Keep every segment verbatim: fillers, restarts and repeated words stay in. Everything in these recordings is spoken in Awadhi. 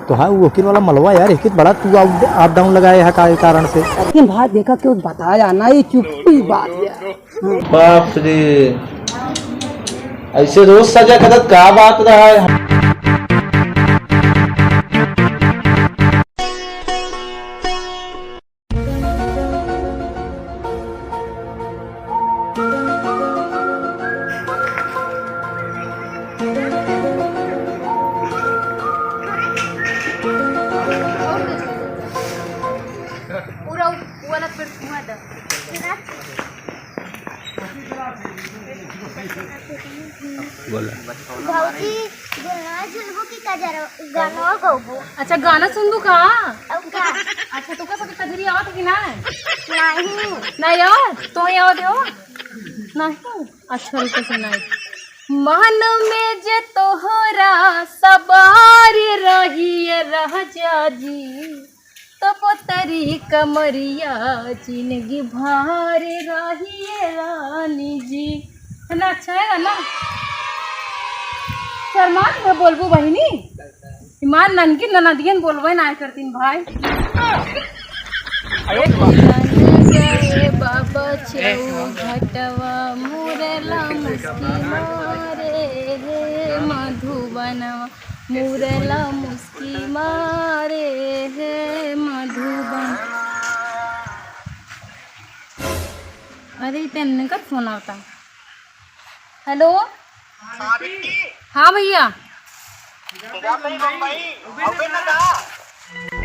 तो हाँ, वो वकील वाला मलवा यार, एक ही बड़ा तू अप, अप डाउन लगाए है का, कारण से। लेकिन भाई देखा क्यों बताया ना, ये चुप्पी बात है। बाप रे, ऐसे रोज सजा करत का बात रहा है? पूरा उ-, वाला पेड़ छुआ दे। बोला। भौजी, गुलनार झुलबू की कजर-, गाना गौबू। अच्छा, गाना सुनबू का? अब का? अच्छा, तू का सबके कजरी आवत कि ना? नहीं। नहीं आवत? तो ही आवत हो? नहीं। अच्छा, रुको, सुनाई। मन में जे तोहरा सवार रहिए राजा जी, तो पतरी कमरिया जिंदगी भर रहिए रानी जी। है ना, अच्छा है ना? शर्मा के बोलबू बहिनी, ईमान ननकी ननदियन बोलबे ना करतीन भाई। बाबा चौ घटवा मुरला मुस्की मारे हे मधुबनवा। मुरला मुस्की मारे हे मधुबन। अरे, ई त इनकर फोन आवता। हेलो। हाँ भैया।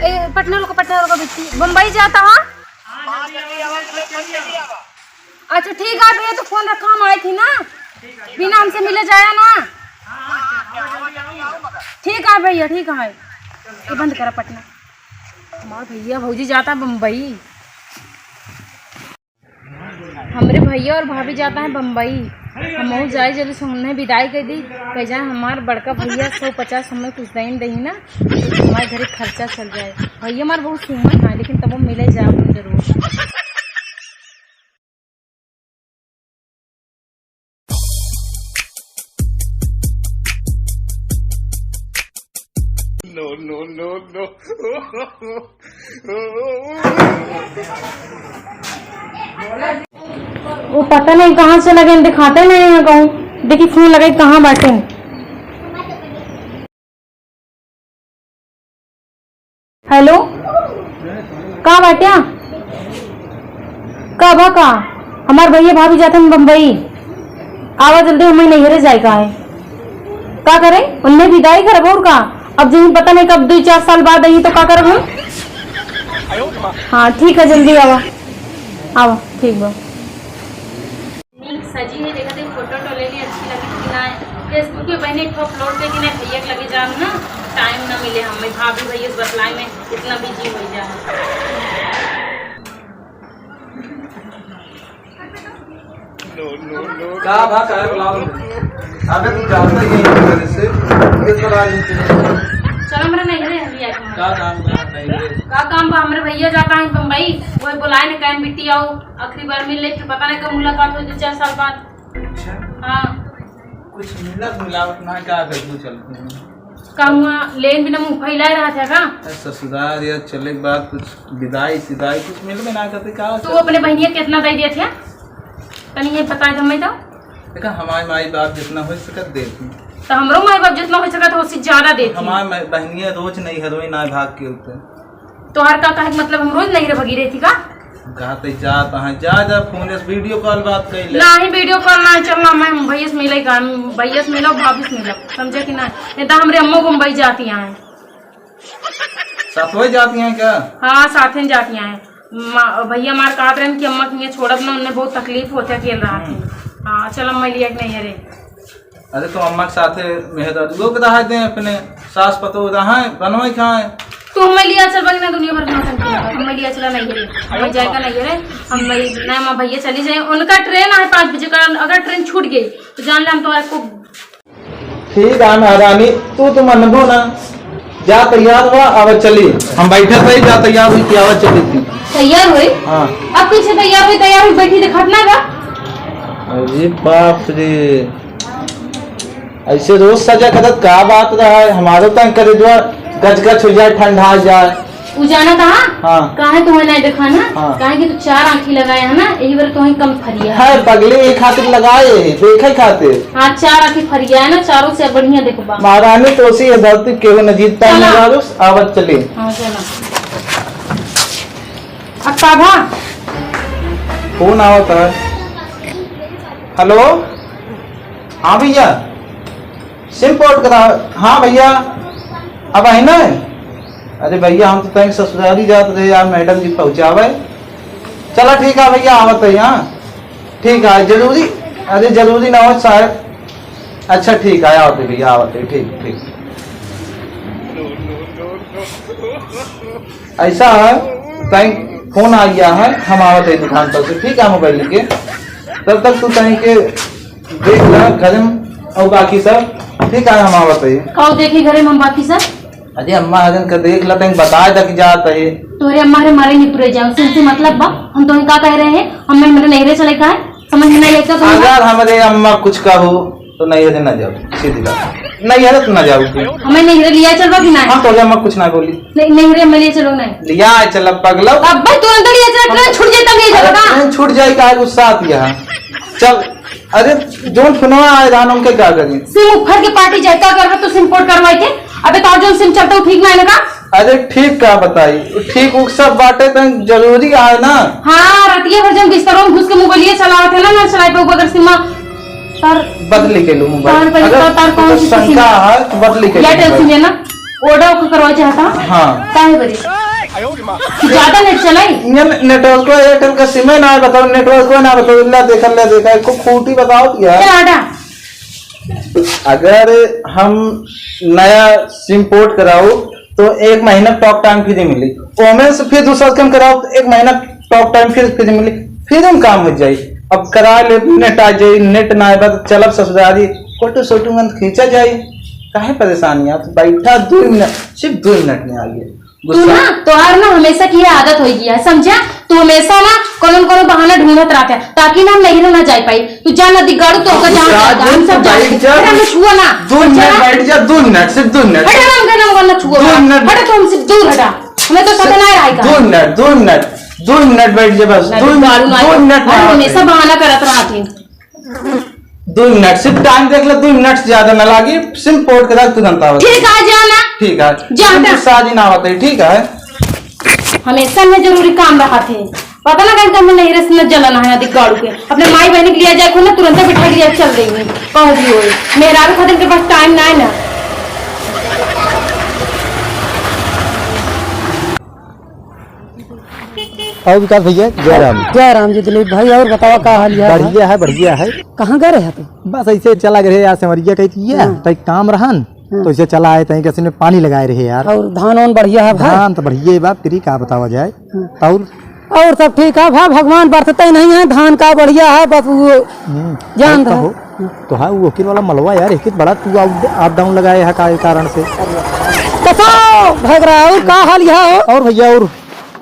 ए, पटना रुको, पटना रुको, बिट्टी। बम्बई जाता, हाँ? अच्छा, ठीक है भैया, तो फोन रखा, हम आई थी ना, बिना हमसे मिले जाया ना। ठीक है भैया, ठीक है, ये बंद करा पटना। हमार भैया भौजी जाता बम्बई, हमरे भैया और भाभी जाता है बम्बई। हम जाए जल्दी से उन्हें विदाई कर दी, कह जाए हमार बड़का भैया सौ पचास समय कुछ दिन दही ना, तो हमारे घरे खर्चा चल जाए। भैया हमार बहुत सुमन है, लेकिन तब मिले जाओ जरूर। No, no, no, no। वो पता नहीं कहाँ से लगे, दिखाते नहीं है कहूँ। देखी फोन लगे कहाँ बाटे। हेलो, का बाट्या? का बा का? हमार भैया भाभी जाते हैं बम्बई। आवा जल्दी, हमें नैहरे जाए का है। का करे? उनने विदाई करब और का? अब जहीं पता नहीं कब दुई चार साल बाद आई तो का करब हम? हाँ, ठीक है, जल्दी आवा। आवा, ठीक बा। नीक सजी है, देखत है फोटो वोटो ले ली, अच्छी लगी कि ना। Facebook पे बहने एक ठो अपलोड पे कि ना भैया के लगे जाम ना, टाइम ना मिले हमें, भाभी भैया से बतलाए में इतना बिजी हो जा। का भा, काहे बुलावल? अबे तू जानता ही है एक तरह से, किस तरह से? चलो, हमरा नहीं रे, हम भी आए। का काम बा, नहीं रे? का काम बा, हमरे भैया जाता है बम्बई, वो बुलाए ने, कहें बिट्टी आओ, आखिरी बार मिल ले, फिर पता नहीं कब मुलाकात हो, दो चार साल बाद। अच्छा। हाँ। कुछ मिलत मिलावत ना का कर दू चलते हैं। का हुआ, लेन बिना मुंह फैलाए रहा था का? अरे ससुराल या चले के बाद कुछ विदाई सिदाई कुछ मिल में ना करते का? तू अपने बहनिया कितना दे दिए थे? तनी ये बता दे मैं तो। देखा, हमारे माई बाप जितना हो सकत देती। तो हमरो माई बाप जितना हो सकत हो, उससे ज्यादा देती। हमारे माई-, बहनिया रोज नहीं हरोई ना भाग के ऊपर। तोहार का कहे के मतलब हम रोज नहीं रे भगी रहती का? कहा ते जात हैं, जा, जा, फोन से वीडियो कॉल बात कर ले। नाही, वीडियो कॉल ना चलना, मैं भैया से मिले का, भैया से मिलो, भाभी से मिलो, समझे कि ना? नहीं तो हमरे अम्मो बम्बई जाती हैं। साथ में जाती हैं क्या? हाँ, साथ में जाती हैं। मा-, भैया मार कहत रहन कि अम्मा के यहाँ छोड़ब ना, उन्हें बहुत तकलीफ होते अकेल रहा थी। हम्म। हाँ, चल अम्मा लिया के नहीं रे। अरे तो अम्मा के साथे मेहरारू लोग रहा दे, अपने सास पतोह रहा है, बनवाई खाए। तू हमें लिया चल बगना, दुनिया भर के नौटंकी करत। हमें लिया चला नहीं रे, हमें जाएगा नहीं रे। हम नहीं, नहीं, माँ भैया चली जाए, उनका ट्रेन है पाँच बजे का, अगर ट्रेन छूट गई तो जान ले हम तो आपको। ठीक है महारानी, तू तो मनबो ना, जा तैयार हुआ, अब चली। हम बैठे रही, जा तैयार हुई कि आवा चली थी। तैयार हुई? हाँ। अब पीछे तैयार हुई, तैयार हुई बैठी दिखात ना बा। अरे बाप रे, ऐसे रोज सजा करत का बात रहा है? हमारो तंग करे जो गच गच हो जाए, ठंडा जाए। उ जाना था? हाँ। काहे तुम्हें नहीं देखा ना? हाँ। काहे कि तू चार आँखी लगाए है ना, यही बार तुम्हें कम फरिया है। है, पगले, ये खातिर लगाए है, देखे खातिर। हाँ, चार आँखी फरिया है ना, चारों से बढ़िया देखबा। महारानी तो उसी है धरती, केहू न जीत पाए चला। ना दारुस, आवत चली। हाँ, चला। अब का भा? फोन आवत है। हेलो, हाँ भैया, सिम पोर्ट करा। हाँ भैया, अब आई ना। अरे भैया, हम तो तनिक ससुरारी जात रहे यार, मैडम जी पहुँचावे। चला ठीक है भैया, आवत है। हाँ ठीक है, जरूरी, अरे जरूरी ना हो शायद। अच्छा ठीक है, आवत है भैया, आवत है, ठीक, ठीक। ऐसा है, बैंक फोन आ गया है, हम आवत है दुकान पर से, ठीक है, मोबाइल लेके। तब तक तू कहीं के देख ला घर में और बाकी सब, ठीक है, हम आवत है। कहो देखी घरे में बाकी सब। अरे अम्मा हजन का देख ला, तंग बताए तक जात है। तोरे अम्मा रे मारे नहीं तुरे जाओ, सिम से मतलब बा। हम तो का कह रहे हैं, हम मेरे नैहरे चले का है, समझ में नहीं आता तुमका? अगर हमरे अम्मा कुछ कहू तो नैहरे ना जाओ, सीधी बात, नैहरे तो ना जाओ। हमें नैहरे लिया चलबा कि नहीं? हाँ, तोरे अम्मा कुछ ना बोली। नहीं, नैहरे में लिया चलो नहीं। लिया चल पगलो। अब भाई तू अंदर लिया चल, ट्रेन छूट जाए तब लिया चलो अरे, ना। ट्रेन छूट जाए का गुस्सा आती है। चल, अरे जोन फोनवा आए रहन उनके का करी? सिम उफर के पार्टी जाए का करबा तू सिम पोर्ट करवाई के? अबे तो जोन सिम चलता ठीक ना है ना का? अरे ठीक का बताई, ठीक उ सब बाटे त जरूरी है ना। हाँ, रतिया भर जब बिस्तरों में घुस के मोबाइलिया चलावत है ना, ना चलाए पे बगैर सिम। तार बदली के लू मोबाइल। तार पहले अगर तार, तार कौन तो सी शंका सिम? है तो बदली के लू एयरटेल मोबाइल। सिम है ना? ओडा ओके करवा चाहता? हाँ। काहे बरी? ज्यादा नेट चलाई? ये ने-, नेटवर्क को एयरटेल का सिम है ना, बताओ, नेटवर्क को ना बताओ, इल्ला देखा, इल्ला देखा, को खूटी बताओ यार। चल हटा। अगर हम नया सिम पोर्ट कराओ तो एक महीना टॉक टाइम फ्री मिली, ओमे से फिर दूसरा सिम कराओ तो एक महीना टॉक टाइम फिर फ्री मिली, फिर हम काम हो जाई। अब करा ले, नेट आ जाई, नेट ना आए बाद चलब ससुरारी, फोटो सोटो मन खींचा जाई। काहे परेशानी है? तो बैठा दो मिनट, सिर्फ दो मिनट में आ गया। तू गुस्सा। ना, तोहार ना हमेशा की ये आदत होई गया है, समझा? तू हमेशा ना कोनो न कोनो बहाना ढूंढत रहत है, ताकि ना हम नैहरे ना जाए पाई। तू जा ना दिगाड़ू, तो का जान गुस्सा जाता, हम सब जान बैठ जा। अरे, हमें छुआ ना। दो मिनट बैठ जा, दो मिनट, सिर्फ दो मिनट। अरे, हम कहना, हम कहना छुआ दो ना। मिनट। हटा, तू हमसे दूर हटा। हमें तो सता ना रहा है का। दो मिनट, दो मिनट, दो मिनट बैठ जा बस। ना दो, दिगाड़ू ना दो है। मिनट अरे, ना हमेशा बहाना करत रहत है। दो मिनट, सिर्फ टाइम देख ले, दो मिनट से ज्यादा ना लागी, सिम पोर्ट के बाद तुरंत आवत। ठीक है, जा ना। ठीक है। जा तुम ना। गुस्सा आज ही ना आवत है, ठीक है? हमेशा में जरूरी काम रहत है। पता ना कहीं कहीं नैहरे से न जलन है, अधिक गाड़ू के। अपने माई बहन के लिया जाए, को ना तुरंत बैठा के लिया चल रही है। कहूँ भी होए। मेहरारू खातिर के पास टाइम ना है ना। और विकास भैया, जय राम। जय राम जी दिलीप भाई, और बतावा का हाल है? बढ़िया है, बढ़िया है। कहाँ गए रहे तू? बस ऐसे चला गए यार, संवरिया कही थी है, हाँ। तो एक काम रहन, हाँ। तो ऐसे चला आए, तहीं कैसे में पानी लगाए रहे यार। और धान वान बढ़िया है भाई? धान तो बढ़िया है बाप, तेरी का बतावा जाए। हाँ। और? और सब ठीक है भाई, भगवान बरसते ही नहीं है, धान का बढ़िया है, बस वो हम्म, जान और रहा। कहो, तो हाँ, वो वकील वाला मलवा यार, एक बड़ा तू अप डाउन लगाए है का कारण से। कसो भग रहा है, और का हाल है हो? और भैया, और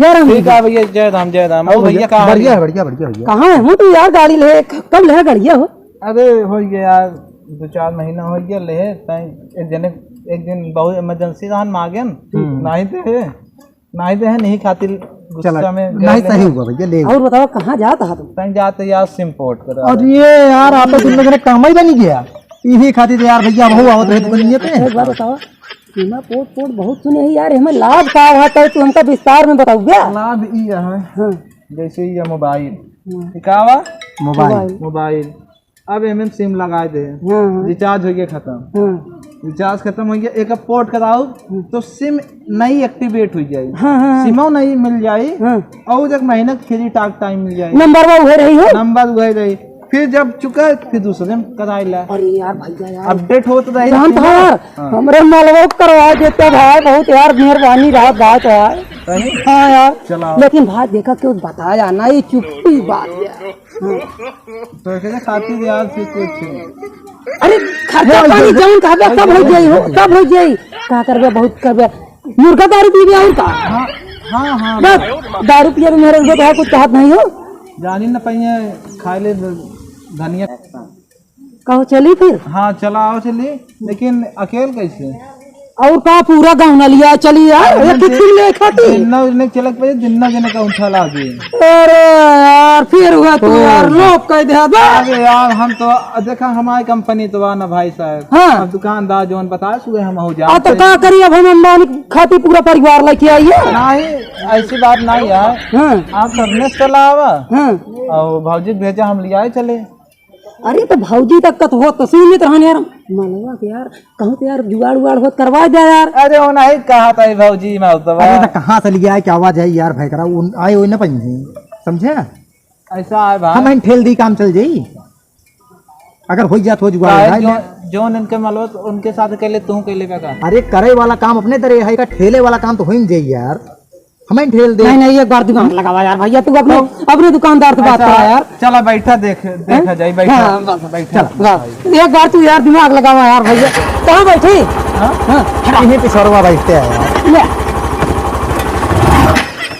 जय राम ठीक जी। है भैया, जय राम, जय राम। और और भैया, भैया, का हाल बढ़िया है? है, बढ़िया, बढ़िया, बढ़िया। कहाँ है? हूँ तो यार गाड़ी ले, कब ले गाड़िया हो? अरे हो गया यार, दो चार महीना हो गया ले, ताई एक जने, एक दिन बहुत इमरजेंसी रहन मांगेन, हम्म। नहीं थे, नहीं थे, नहीं खातिर गुस्सा चला, में नहीं गए सही ले। हुआ भैया, ले। और बताओ कहाँ जात हा तुम? ताई जाते यार सिम पोर्ट करा। और ये यार आप तो तुम लोगों ने काम ही बनी गया, इही खातिर यार भैया वहू आवत रहे दुकानिया पे। एक बात बताओ, सीमा पोर्ट, पोर्ट बहुत सुने ही यार, हमें लाभ का हुआ तो तू हमका विस्तार में बताओ क्या? लाभ ई है, हाँ। जैसे ये मोबाइल, हाँ। ये का बा? मोबाइल। मोबाइल। मोबाइल। अब एमे सिम लगाए दे। हाँ, हाँ। रिचार्ज हो गया खत्म। हाँ। रिचार्ज खत्म हो गया, एक पोर्ट कराओ, हाँ। तो सिम नई एक्टिवेट हो जाए। हाँ, हाँ, हाँ। सिमो नई मिल जाए। हाँ। और एक महीना फ्री टॉक टाइम मिल जाए। नंबर वो उहे रही हो? नंबर उहे रही। फिर जब चुका, फिर दूसरे में कराए ला। अरे यार भैया यार। अपडेट होत रही जान सिम। था यार, हाँ। हमरे मलबो करवा देते भाई, बहुत यार मेहरबानी रहत बात है। सही? हाँ यार। चलाओ। लेकिन भाई देखा क्यों बताया ना, ये चुप्पी बात है। हाँ। तो एकरे खातिर यार फिर कुछ अरे खर्चा बोल, पानी बोल, जौन कहबे बोल, सब हो बोल, जाई हो, बोल। सब हो जाई। का करबे, बहुत करबे। मुर्गा दारू पीबे और का? हाँ, हाँ, हाँ। बस, दारू पिए में मेरे को तो कुछ कहत नहीं हो। जानी न पाइए, खा ले धनिया। कहो चली फिर? हाँ, चला आओ चली, लेकिन अकेल कैसे? और का पूरा गहना लिया चली यार, अरे एक ही जि-, चीज ले खाती। जिन्ना उन्ने चलक पे, जिन्ना जने का उठा लागे। अरे यार, फिर हुआ तू तो यार, लोग कह दे बा। अरे यार, हम तो, देखा, हमारी कंपनी तो बा ना भाई साहब। हाँ। अब दुकानदार जौन बताए, सुबह हम हो आ, तो जाते। का करी, अब हम अंबानी खाती पूरा परिवार लेके आइए। नहीं, ऐसी बात नहीं है। हाँ। आप सबने से चला आवा। हाँ। और भौजी के भेजा, हम लियाए चले। अरे तो भौजी तक का तो होत तो सीमित रहन यार, मलवा के यार, कहूँ तो यार जुगाड़ उगाड़ होत करवा दे यार। अरे वो नहीं कहा था ये भौजी में तो अरे बा। तो कहाँ से लिया है, क्या आवाज है यार, भाई करा, उन-, आए हुए ना पंजी, समझे? ऐसा है भाई। हम इन ठेल दी, काम चल जाई, अगर हो जात हो जुगाड़ भाई, उगाड़ जो, ले। जो उनके मलवा तो उनके साथ कहले, तू कहले का? अरे करे वाला काम अपने तरह है, का ठेले वाला काम तो हो ही जाई यार। हमें ठेल दे। नहीं, नहीं, एक बार दिमाग लगावा यार भैया, तू अपने, तो अपने दुकानदार से बात ऐसा करा यार। चला बैठा, देख, देखा हैं? जाए, बैठा, हाँ, बस, बैठा। चला, बस। एक बार तू यार दिमाग लगावा यार भैया। कहाँ बैठी? हाँ? हाँ, हटा। यहीं पे सरवा बैठते हैं यार। ले।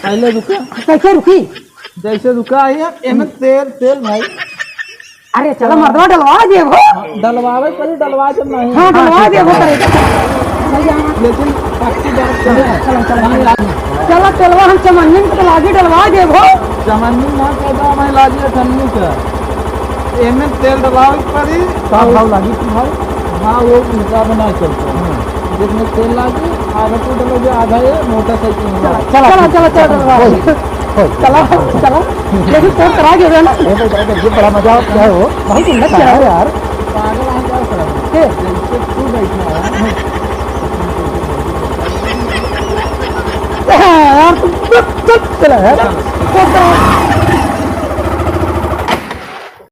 पहले रुका। कैसे रुकी? जैसे रुका है यार, एमे तेल, तेल भाई। अरे चलो मर्दवा, डलवा देबो। डलवावे पड़ी, डलवा जब नहीं। हाँ, डलवा देबो करे। लेकिन पक्की बात चलो, चलो, चलो, चलो। चलो, डलवा हम चमन्नी में तो लागी, डलवा देबो। चमन्नी ना कहता, मैं लागी अठन्नी का। एमे तेल डलवावे पड़ी। का भाव लागी तू भाई? हाँ, वो हिसाब ना चलता। जितने तेल लागी, आधा तू डलोगे, आधा ये मोटरसाइकिल में। चलो, चलो, चलो, चलो, डलवा। होय, होय। चला, चला। लेकिन फोन करा के ना। ए भाई, भाई, ये बड़ा मजा आता है वो। बहुत सुंदर चला है यार। पागल आ गया सर। के? जैसे तू बैठा है। हाँ, यार, तू चुप, चुप चला यार।